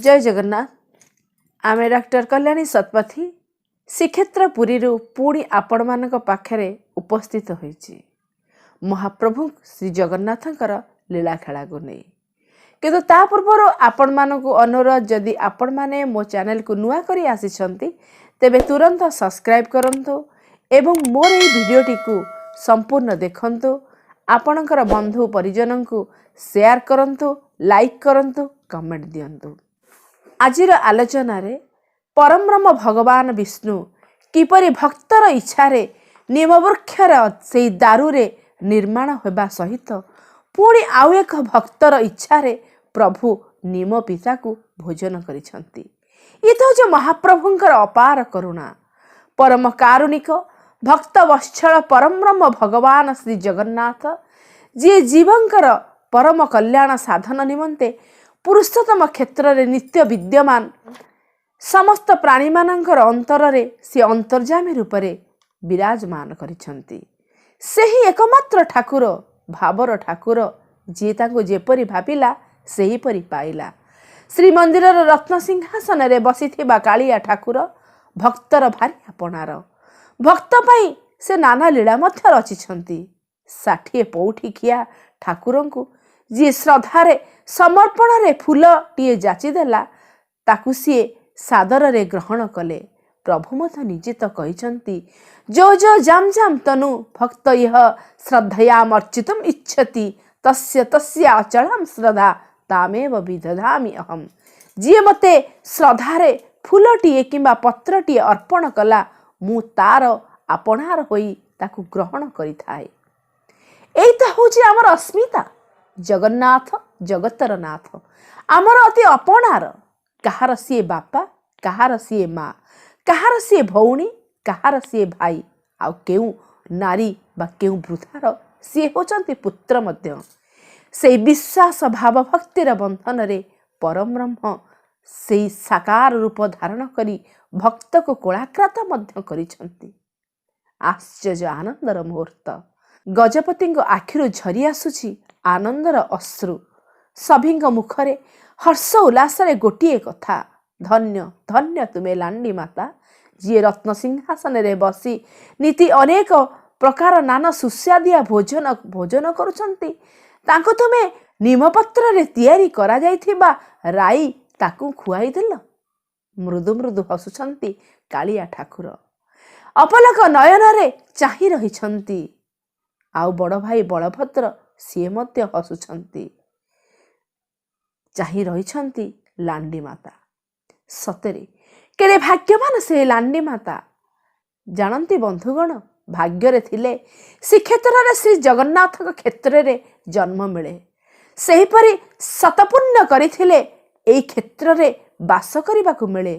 ଜୟ ଜଗନ୍ନାଥ। ଆମେ ଡକ୍ଟର କଲ୍ୟାଣୀ ଶତପଥୀ ଶ୍ରୀକ୍ଷେତ୍ର ପୁରୀରୁ ପୁଣି ଆପଣମାନଙ୍କ ପାଖରେ ଉପସ୍ଥିତ ହୋଇଛି ମହାପ୍ରଭୁ ଶ୍ରୀ ଜଗନ୍ନାଥଙ୍କର ଲୀଳାଖେଳାକୁ ନେଇ। କିନ୍ତୁ ତା ପୂର୍ବରୁ ଆପଣମାନଙ୍କୁ ଅନୁରୋଧ, ଯଦି ଆପଣମାନେ ମୋ ଚ୍ୟାନେଲକୁ ନୂଆ କରି ଆସିଛନ୍ତି, ତେବେ ତୁରନ୍ତ ସବସ୍କ୍ରାଇବ୍ କରନ୍ତୁ ଏବଂ ମୋର ଏହି ଭିଡ଼ିଓଟିକୁ ସମ୍ପୂର୍ଣ୍ଣ ଦେଖନ୍ତୁ। ଆପଣଙ୍କର ବନ୍ଧୁ ପରିଜନଙ୍କୁ ସେୟାର କରନ୍ତୁ, ଲାଇକ୍ କରନ୍ତୁ, କମେଣ୍ଟ ଦିଅନ୍ତୁ। ଆଜିର ଆଲୋଚନାରେ ପରମବ୍ରହ୍ମ ଭଗବାନ ବିଷ୍ଣୁ କିପରି ଭକ୍ତର ଇଚ୍ଛାରେ ନିମବୃକ୍ଷର ସେଇ ଦାରୁରେ ନିର୍ମାଣ ହେବା ସହିତ ପୁଣି ଆଉ ଏକ ଭକ୍ତର ଇଚ୍ଛାରେ ପ୍ରଭୁ ନିମ ପିତାକୁ ଭୋଜନ କରିଛନ୍ତି। ଇଏ ତ ହେଉଛି ମହାପ୍ରଭୁଙ୍କର ଅପାର କରୁଣା। ପରମ କାରୁଣିକ, ଭକ୍ତ ବତ୍ସଳ ପରମବ୍ରହ୍ମ ଭଗବାନ ଶ୍ରୀ ଜଗନ୍ନାଥ, ଯିଏ ଜୀବଙ୍କର ପରମ କଲ୍ୟାଣ ସାଧନ ନିମନ୍ତେ ପୁରୁଷୋତ୍ତମ କ୍ଷେତ୍ରରେ ନିତ୍ୟ ବିଦ୍ୟମାନ, ସମସ୍ତ ପ୍ରାଣୀମାନଙ୍କର ଅନ୍ତରରେ ସେ ଅନ୍ତର୍ଯାମୀ ରୂପରେ ବିରାଜମାନ କରିଛନ୍ତି। ସେହି ଏକମାତ୍ର ଠାକୁର, ଭାବର ଠାକୁର, ଯିଏ ତାଙ୍କୁ ଯେପରି ଭାବିଲା ସେହିପରି ପାଇଲା। ଶ୍ରୀମନ୍ଦିରର ରତ୍ନ ସିଂହାସନରେ ବସିଥିବା କାଳିଆ ଠାକୁର ଭକ୍ତର ଭାରି ଆପଣାର। ଭକ୍ତ ପାଇଁ ସେ ନାନା ଲୀଳା ମଧ୍ୟ ରଚିଛନ୍ତି। 60 ପଉଠି ଖିଆ ଠାକୁରଙ୍କୁ ଯିଏ ଶ୍ରଦ୍ଧାରେ ସମର୍ପଣରେ ଫୁଲଟିଏ ଯାଚିଦେଲା, ତାକୁ ସିଏ ସାଦରରେ ଗ୍ରହଣ କଲେ। ପ୍ରଭୁ ମଧ୍ୟ ନିଜେ ତ କହିଛନ୍ତି, "ଯୋ ଯୋ ଯାମ ଯାମ ତନୁ ଭକ୍ତ ଇହ ଶ୍ରଦ୍ଧୟାମ ଅର୍ଚିତୁମ ଇଚ୍ଛତି, ତସ୍ୟ ତସ୍ୟ ଅଚଳାମ ଶ୍ରଦ୍ଧା ତାମେବ ବିଦଧାମି ଅହମ୍।" ଯିଏ ମୋତେ ଶ୍ରଦ୍ଧାରେ ଫୁଲଟିଏ କିମ୍ବା ପତ୍ରଟିଏ ଅର୍ପଣ କଲା, ମୁଁ ତାର ଆପଣାର ହୋଇ ତାକୁ ଗ୍ରହଣ କରିଥାଏ। ଏଇ ତ ହେଉଛି ଆମର ଅସ୍ମିତା। ଜଗନ୍ନାଥ ଜଗତର ନାଥ, ଆମର ଅତି ଅପଣାର। କାହାର ସିଏ ବାପା, କାହାର ସିଏ ମା, କାହାର ସିଏ ଭଉଣୀ, କାହାର ସିଏ ଭାଇ, ଆଉ କେଉଁ ନାରୀ ବା କେଉଁ ବୃଦ୍ଧାର ସିଏ ହେଉଛନ୍ତି ପୁତ୍ର ମଧ୍ୟ। ସେଇ ବିଶ୍ୱାସ ଭାବ ଭକ୍ତିର ବନ୍ଧନରେ ପରବ୍ରହ୍ମ ସେଇ ସାକାର ରୂପ ଧାରଣ କରି ଭକ୍ତକୁ କୋଳାଗ୍ରତ ମଧ୍ୟ କରିଛନ୍ତି। ଆଶ୍ଚର୍ଯ୍ୟ ଆନନ୍ଦର ମୁହୂର୍ତ୍ତ। ଗଜପତିଙ୍କ ଆଖିରୁ ଝରି ଆସୁଛି ଆନନ୍ଦର ଅଶ୍ରୁ। ସଭିଙ୍କ ମୁଖରେ ହର୍ଷ ଉଲ୍ଲାସରେ ଗୋଟିଏ କଥା, ଧନ୍ୟ ଧନ୍ୟ ତୁମେ ଲାଣ୍ଡି ମାତା, ଯିଏ ରତ୍ନ ସିଂହାସନରେ ବସି ନୀତି ଅନେକ ପ୍ରକାର ନାନା ସୁସ୍ୱାଦିଆ ଭୋଜନ କରୁଛନ୍ତି, ତାଙ୍କୁ ତୁମେ ନିମପତ୍ରରେ ତିଆରି କରାଯାଇଥିବା ରାଇ ତାକୁ ଖୁଆଇଦେଲ। ମୃଦୁ ମୃଦୁ ହସୁଛନ୍ତି କାଳିଆ ଠାକୁର, ଅପଲକ ନୟନରେ ଚାହିଁ ରହିଛନ୍ତି। ଆଉ ବଡ଼ ଭାଇ ବଳଭଦ୍ର, ସିଏ ମଧ୍ୟ ହସୁଛନ୍ତି। ଚାହିଁ ରହିଛନ୍ତି ଲାଣ୍ଡି ମାତା। ସତରେ କେଡ଼େ ଭାଗ୍ୟବାନ ସେ ଲାଣ୍ଡି ମାତା। ଜାଣନ୍ତି ବନ୍ଧୁଗଣ, ଭାଗ୍ୟରେ ଥିଲେ ଶ୍ରୀକ୍ଷେତ୍ରରେ, ଶ୍ରୀ ଜଗନ୍ନାଥଙ୍କ କ୍ଷେତ୍ରରେ ଜନ୍ମ ମିଳେ। ସେହିପରି ଶତପୁଣ୍ୟ କରିଥିଲେ ଏଇ କ୍ଷେତ୍ରରେ ବାସ କରିବାକୁ ମିଳେ।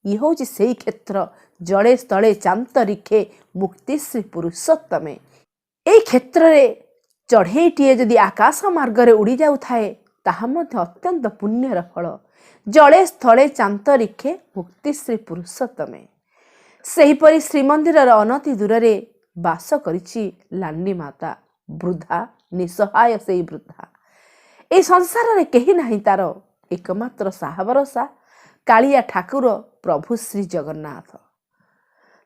ଇଏ ହେଉଛି ସେଇ କ୍ଷେତ୍ର, ଜଳେ ସ୍ଥଳେ ଚାନ୍ତରିକ୍ଷେ ମୁକ୍ତିଶ୍ରୀ ପୁରୁଷୋତ୍ତମେ। ଏଇ କ୍ଷେତ୍ରରେ ଚଢ଼େଇଟିଏ ଯଦି ଆକାଶ ମାର୍ଗରେ ଉଡ଼ି ଯାଉଥାଏ, ତାହା ମଧ୍ୟ ଅତ୍ୟନ୍ତ ପୁଣ୍ୟର ଫଳ। ଜଳେ ସ୍ଥଳେ ଚାନ୍ତରିକ୍ଷେ ମୁକ୍ତିଶ୍ରୀ ପୁରୁଷୋତ୍ତମେ। ସେହିପରି ଶ୍ରୀମନ୍ଦିରର ଅନତି ଦୂରରେ ବାସ କରିଛି ଲାଣ୍ଡି ମାତା, ବୃଦ୍ଧା, ନିଃସହାୟ ସେଇ ବୃଦ୍ଧା। ଏଇ ସଂସାରରେ କେହି ନାହିଁ ତାର, ଏକମାତ୍ର ସାହା ଭରସା କାଳିଆ ଠାକୁର ପ୍ରଭୁ ଶ୍ରୀ ଜଗନ୍ନାଥ।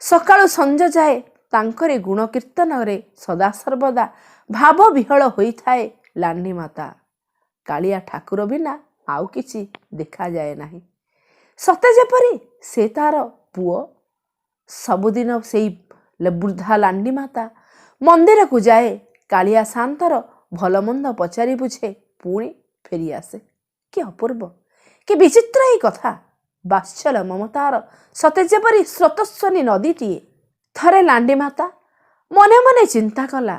ସକାଳୁ ସଞ୍ଜ ଯାଏ ତାଙ୍କରି ଗୁଣ କୀର୍ତ୍ତନରେ ସଦାସର୍ବଦା ଭାବ ବିହ୍ୱଳ ହୋଇଥାଏ ଲାଣ୍ଡି ମାତା। କାଳିଆ ଠାକୁର ବିନା ଆଉ କିଛି ଦେଖାଯାଏ ନାହିଁ। ସତେ ଯେପରି ସେ ତାର ପୁଅ। ସବୁଦିନ ସେଇ ବୃଦ୍ଧା ଲାଣ୍ଡି ମାତା ମନ୍ଦିରକୁ ଯାଏ, କାଳିଆ ସାଆନ୍ତର ଭଲମନ୍ଦ ପଚାରି ବୁଝେ, ପୁଣି ଫେରିଆସେ। କି ଅପୂର୍ବ, କି ବିଚିତ୍ର ଏଇ କଥା! ବାତ୍ସଲ୍ୟ ମମତାର ସତେ ଯେପରି ସ୍ରୋତସ୍ୱନୀ ନଦୀଟିଏ। ଥରେ ଲାଣ୍ଡି ମାତା ମନେ ମନେ ଚିନ୍ତା କଲା,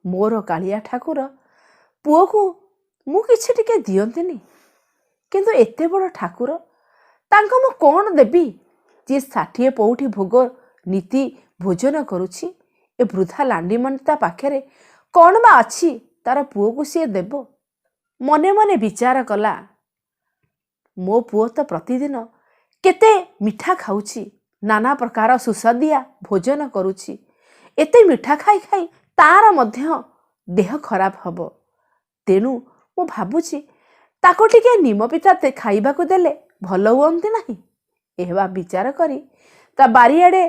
ମୋର କାଳିଆ ଠାକୁର ପୁଅକୁ ମୁଁ କିଛି ଟିକେ ଦିଅନ୍ତିନି, କିନ୍ତୁ ଏତେ ବଡ଼ ଠାକୁର, ତାଙ୍କୁ ମୁଁ କ'ଣ ଦେବି, ଯିଏ 60 ପଉଠି ଭୋଗ ନୀତି ଭୋଜନ କରୁଛି? ଏ ବୃଦ୍ଧା ଲାଣ୍ଡିମାତା ପାଖରେ କ'ଣ ବା ଅଛି, ତାର ପୁଅକୁ ସିଏ ଦେବ? ମନେ ମନେ ବିଚାର କଲା, ମୋ ପୁଅ ତ ପ୍ରତିଦିନ କେତେ ମିଠା ଖାଉଛି, ନାନା ପ୍ରକାର ସୁସ୍ୱାଦିଆ ଭୋଜନ କରୁଛି। ଏତେ ମିଠା ଖାଇ ଖାଇ ତାର ମଧ୍ୟ ଦେହ ଖରାପ ହବ। ତେଣୁ ମୁଁ ଭାବୁଛି ତାକୁ ଟିକେ ନିମପିତା ଖାଇବାକୁ ଦେଲେ ଭଲ ହୁଅନ୍ତି ନାହିଁ? ଏହା ବିଚାର କରି ତା ବାରିଆଡ଼େ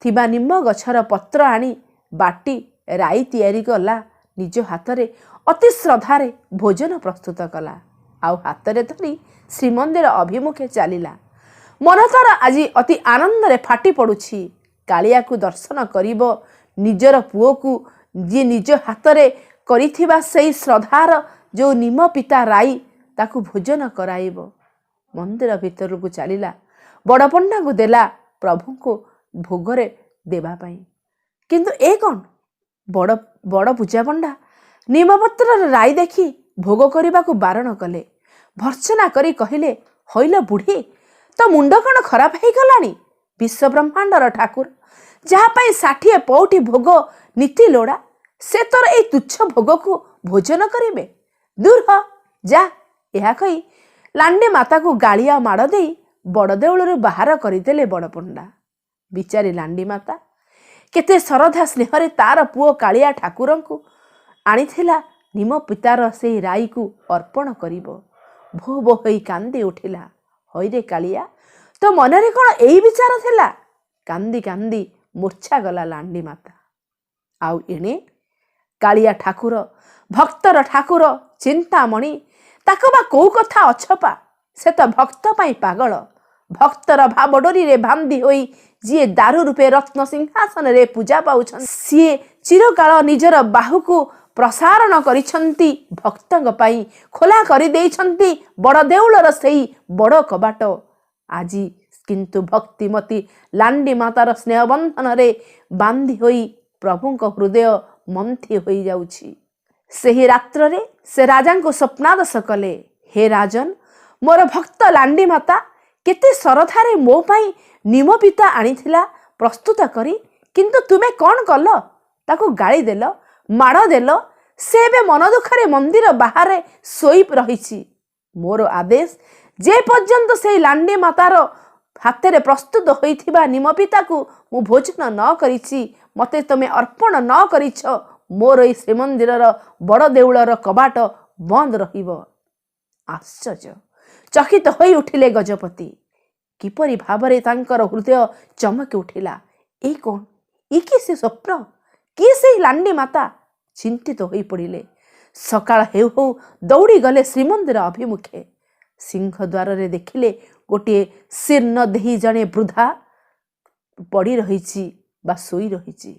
ଥିବା ନିମ୍ବ ଗଛର ପତ୍ର ଆଣି ବାଟି ରାଇ ତିଆରି କଲା। ନିଜ ହାତରେ ଅତି ଶ୍ରଦ୍ଧାରେ ଭୋଜନ ପ୍ରସ୍ତୁତ କଲା, ଆଉ ହାତରେ ଧରି ଶ୍ରୀମନ୍ଦିର ଅଭିମୁଖେ ଚାଲିଲା। ମନ ତାର ଆଜି ଅତି ଆନନ୍ଦରେ ଫାଟି ପଡ଼ୁଛି। କାଳିଆକୁ ଦର୍ଶନ କରିବ, ନିଜର ପୁଅକୁ ଯିଏ ନିଜ ହାତରେ କରିଥିବା ସେଇ ଶ୍ରଦ୍ଧାର ଯେଉଁ ନିମ ପିତା ରାଇ ତାକୁ ଭୋଜନ କରାଇବ। ମନ୍ଦିର ଭିତରକୁ ଚାଲିଲା, ବଡ଼ପଣ୍ଡାଙ୍କୁ ଦେଲା ପ୍ରଭୁଙ୍କୁ ଭୋଗରେ ଦେବା ପାଇଁ। କିନ୍ତୁ ଏ କ'ଣ? ବଡ଼ ବଡ଼ ପୂଜାପଣ୍ଡା ନିମପତ୍ରର ରାଇ ଦେଖି ଭୋଗ କରିବାକୁ ବାରଣ କଲେ। ଭର୍ତ୍ସନା କରି କହିଲେ, ହଇଲ ବୁଢ଼ୀ, ତୋ ମୁଣ୍ଡ କ'ଣ ଖରାପ ହେଇଗଲାଣି? ବିଶ୍ୱ ବ୍ରହ୍ମାଣ୍ଡର ଠାକୁର ଯାହା ପାଇଁ 60 ପଉଟି ଭୋଗ ନୀତି ଲୋଡ଼ା, ସେ ତୋର ଏଇ ତୁଚ୍ଛ ଭୋଗକୁ ଭୋଜନ କରିବେ? ଦୂର ହ, ଯା। ଏହା କହି ଲାଣ୍ଡି ମାତାକୁ ଗାଳିଆ ମାଡ଼ ଦେଇ ବଡ଼ଦେଉଳରୁ ବାହାର କରିଦେଲେ ବଡ଼ପଣ୍ଡା। ବିଚାରୀ ଲାଣ୍ଡି ମାତା କେତେ ଶରଧା ସ୍ନେହରେ ତାର ପୁଅ କାଳିଆ ଠାକୁରଙ୍କୁ ଆଣିଥିଲା ନିମ ପିତାର ସେଇ ରାଇକୁ ଅର୍ପଣ କରିବ। ଭୋ ଭୋ ହୋଇ କାନ୍ଦି ଉଠିଲା। ହଇରେ କାଳିଆ, ତୋ ମନରେ କ'ଣ ଏଇ ବିଚାର ଥିଲା? କାନ୍ଦି କାନ୍ଦି ମୂର୍ଚ୍ଛା ଗଲା ଲାଣ୍ଡି ମାତା। ଆଉ ଏଣେ କାଳିଆ ଠାକୁର, ଭକ୍ତର ଠାକୁର ଚିନ୍ତାମଣି, ତାକୁ ବା କୋଉ କଥା ଅଛପା? ସେ ତ ଭକ୍ତ ପାଇଁ ପାଗଳ। ଭକ୍ତର ଭାବଡୋରିରେ ବାନ୍ଧି ହୋଇ ଯିଏ ଦାରୁ ରୂପେ ରତ୍ନ ସିଂହାସନରେ ପୂଜା ପାଉଛନ୍ତି, ସିଏ ଚିରକାଳ ନିଜର ବାହୁକୁ ପ୍ରସାରଣ କରିଛନ୍ତି ଭକ୍ତଙ୍କ ପାଇଁ, ଖୋଲା କରିଦେଇଛନ୍ତି ବଡ଼ ଦେଉଳର ସେଇ ବଡ଼ କବାଟ। ଆଜି କିନ୍ତୁ ଭକ୍ତିମତୀ ଲାଣ୍ଡି ମାତାର ସ୍ନେହବନ୍ଧନରେ ବାନ୍ଧି ହୋଇ ପ୍ରଭୁଙ୍କ ହୃଦୟ ମନ୍ଥି ହୋଇଯାଉଛି। ସେହି ରାତ୍ରରେ ସେ ରାଜାଙ୍କୁ ସ୍ୱପ୍ନାଦେଶ କଲେ, ହେ ରାଜନ, ମୋର ଭକ୍ତ ଲାଣ୍ଡି ମାତା କେତେ ଶରଧାରେ ମୋ ପାଇଁ ନିମପିତା ଆଣିଥିଲା ପ୍ରସ୍ତୁତ କରି, କିନ୍ତୁ ତୁମେ କ'ଣ କଲ? ତାକୁ ଗାଳି ଦେଲ, ମାଡ଼ ଦେଲ। ସେ ଏବେ ମନ ଦୁଃଖରେ ମନ୍ଦିର ବାହାରେ ଶୋଇ ରହିଛି। ମୋର ଆଦେଶ, ଯେ ପର୍ଯ୍ୟନ୍ତ ସେଇ ଲାଣ୍ଡି ମାତାର ହାତରେ ପ୍ରସ୍ତୁତ ହୋଇଥିବା ନିମପିତାକୁ ମୁଁ ଭୋଜନ ନ କରିଛି, ମୋତେ ତୁମେ ଅର୍ପଣ ନ କରିଛ, ମୋର ଏଇ ଶ୍ରୀମନ୍ଦିରର ବଡ଼ ଦେଉଳର କବାଟ ବନ୍ଦ ରହିବ। ଆଶ୍ଚର୍ଯ୍ୟ ଚକିତ ହୋଇ ଉଠିଲେ ଗଜପତି। କିପରି ଭାବରେ ତାଙ୍କର ହୃଦୟ ଚମକି ଉଠିଲା। ଏଇ କ'ଣ? ଇ କି ସେ ସ୍ୱପ୍ନ? କିଏ ସେଇ ଲାଣ୍ଡି ମାତା? ଚିନ୍ତିତ ହୋଇପଡ଼ିଲେ। ସକାଳ ହେଉ ହେଉ ଦୌଡ଼ି ଗଲେ ଶ୍ରୀମନ୍ଦିର ଅଭିମୁଖେ। ସିଂହଦ୍ୱାରରେ ଦେଖିଲେ ଗୋଟିଏ ଶୀର୍ଣ୍ଣ ଦେହି ଜଣେ ବୃଦ୍ଧା ପଡ଼ି ରହିଛି ବା ଶୋଇ ରହିଛି।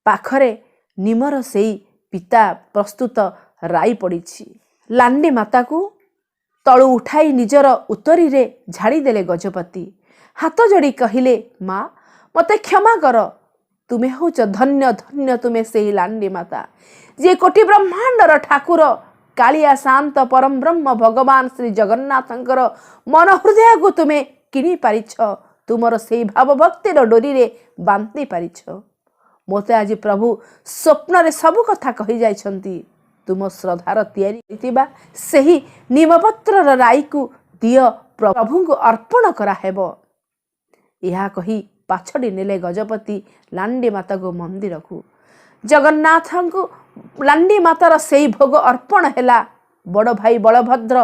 ପାଖରେ ନିମର ସେଇ ପିତା ପ୍ରସ୍ତୁତ ରାଇ ପଡ଼ିଛି। ଲାଣ୍ଡି ମାତାକୁ ତଳୁ ଉଠାଇ ନିଜର ଉତ୍ତରୀରେ ଝାଡ଼ିଦେଲେ ଗଜପତି। ହାତ ଯୋଡ଼ି କହିଲେ, ମା, ମୋତେ କ୍ଷମା କର। ତୁମେ ହେଉଛ ଧନ୍ୟ, ଧନ୍ୟ ତୁମେ ସେଇ ଲାଣ୍ଡି ମାତା, ଯିଏ କୋଟି ବ୍ରହ୍ମାଣ୍ଡର ଠାକୁର କାଳିଆ ଶାନ୍ତ ପରମବ୍ରହ୍ମ ଭଗବାନ ଶ୍ରୀ ଜଗନ୍ନାଥଙ୍କର ମନ ହୃଦୟକୁ ତୁମେ କିଣି ପାରିଛ, ତୁମର ସେଇ ଭାବଭକ୍ତିର ଡୋରିରେ ବାନ୍ଧି ପାରିଛ। ମୋତେ ଆଜି ପ୍ରଭୁ ସ୍ୱପ୍ନରେ ସବୁ କଥା କହିଯାଇଛନ୍ତି। ତୁମ ଶ୍ରଦ୍ଧାର ତିଆରି ହୋଇଥିବା ସେହି ନିମପତ୍ରର ରାଇକୁ ଦିଅ, ପ୍ରଭୁଙ୍କୁ ଅର୍ପଣ କରାହେବ। ଏହା କହି ପାଛଡ଼ି ନେଲେ ଗଜପତି ଲାଣ୍ଡି ମାତାକୁ ମନ୍ଦିରକୁ। ଜଗନ୍ନାଥଙ୍କୁ ଲାଣ୍ଡି ମାତାର ସେଇ ଭୋଗ ଅର୍ପଣ ହେଲା। ବଡ଼ ଭାଇ ବଳଭଦ୍ର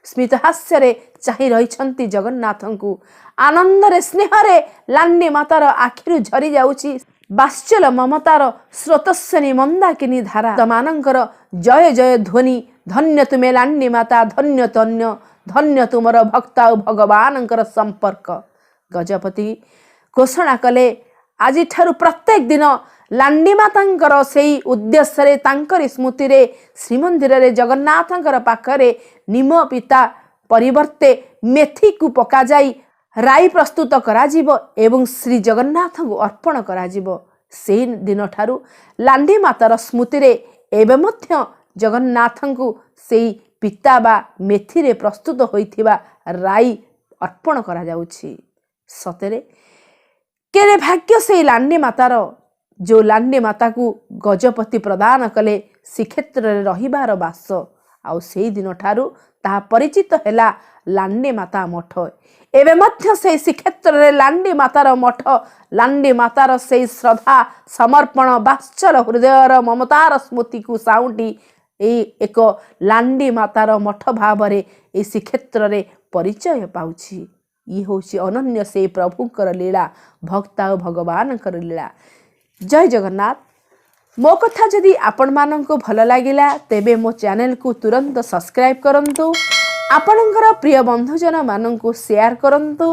ସ୍ମିତହାସ୍ୟରେ ଚାହିଁ ରହିଛନ୍ତି ଜଗନ୍ନାଥଙ୍କୁ। ଆନନ୍ଦରେ ସ୍ନେହରେ ଲାଣ୍ଡି ମାତାର ଆଖିରୁ ଝରି ଯାଉଛି ବାତ୍ସଲ୍ୟ ମମତାର ସ୍ରୋତସ୍ୱିନୀ ମନ୍ଦାକିନୀ ଧାରା ମାନଙ୍କର ଜୟ ଜୟ ଧ୍ୱନି। ଧନ୍ୟ ତୁମେ ଲାଣ୍ଡି ମାତା, ଧନ୍ୟ ଧନ୍ୟ ଧନ୍ୟ ତୁମର ଭକ୍ତ ଆଉ ଭଗବାନଙ୍କର ସମ୍ପର୍କ। ଗଜପତି ଘୋଷଣା କଲେ, ଆଜିଠାରୁ ପ୍ରତ୍ୟେକ ଦିନ ଲାଣ୍ଡି ମାତାଙ୍କର ସେଇ ଉଦ୍ଦେଶ୍ୟରେ ତାଙ୍କରି ସ୍ମୃତିରେ ଶ୍ରୀମନ୍ଦିରରେ ଜଗନ୍ନାଥଙ୍କର ପାଖରେ ନିମ ପିତା ପରିବର୍ତ୍ତେ ମେଥିକୁ ପକାଯାଇ ରାଇ ପ୍ରସ୍ତୁତ କରାଯିବ ଏବଂ ଶ୍ରୀ ଜଗନ୍ନାଥଙ୍କୁ ଅର୍ପଣ କରାଯିବ। ସେଇ ଦିନଠାରୁ ଲାଣ୍ଡି ମାତାର ସ୍ମୃତିରେ ଏବେ ମଧ୍ୟ ଜଗନ୍ନାଥଙ୍କୁ ସେଇ ପିତା ବା ମେଥିରେ ପ୍ରସ୍ତୁତ ହୋଇଥିବା ରାଇ ଅର୍ପଣ କରାଯାଉଛି। ସତରେ କେଡ଼େ ଭାଗ୍ୟ ସେଇ ଲାଣ୍ଡି ମାତାର, ଯେଉଁ ଲାଣ୍ଡି ମାତାକୁ ଗଜପତି ପ୍ରଦାନ କଲେ ଶ୍ରୀକ୍ଷେତ୍ରରେ ରହିବାର ବାସ। ଆଉ ସେଇ ଦିନଠାରୁ ତାହା ପରିଚିତ ହେଲା ଲାଣ୍ଡି ମାତା ମଠ। ଏବେ ମଧ୍ୟ ସେଇ ଶ୍ରୀକ୍ଷେତ୍ରରେ ଲାଣ୍ଡି ମାତାର ମଠ, ଲାଣ୍ଡି ମାତାର ସେଇ ଶ୍ରଦ୍ଧା ସମର୍ପଣ ବାତ୍ସଲ୍ୟ ହୃଦୟର ମମତାର ସ୍ମୃତିକୁ ସାଉଁଟି ଏଇ ଏକ ଲାଣ୍ଡି ମାତାର ମଠ ଭାବରେ ଏଇ ଶ୍ରୀକ୍ଷେତ୍ରରେ ପରିଚୟ ପାଉଛି। ଇଏ ହେଉଛି ଅନନ୍ୟ ସେଇ ପ୍ରଭୁଙ୍କର ଲୀଳା, ଭକ୍ତ ଆଉ ଭଗବାନଙ୍କର ଲୀଳା। ଜୟ ଜଗନ୍ନାଥ। ମୋ କଥା ଯଦି ଆପଣମାନଙ୍କୁ ଭଲ ଲାଗିଲା, ତେବେ ମୋ ଚ୍ୟାନେଲକୁ ତୁରନ୍ତ ସବସ୍କ୍ରାଇବ୍ କରନ୍ତୁ, ଆପଣଙ୍କର ପ୍ରିୟ ବନ୍ଧୁଜନମାନଙ୍କୁ ସେୟାର କରନ୍ତୁ,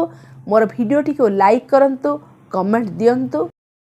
ମୋର ଭିଡ଼ିଓଟିକୁ ଲାଇକ୍ କରନ୍ତୁ, କମେଣ୍ଟ ଦିଅନ୍ତୁ।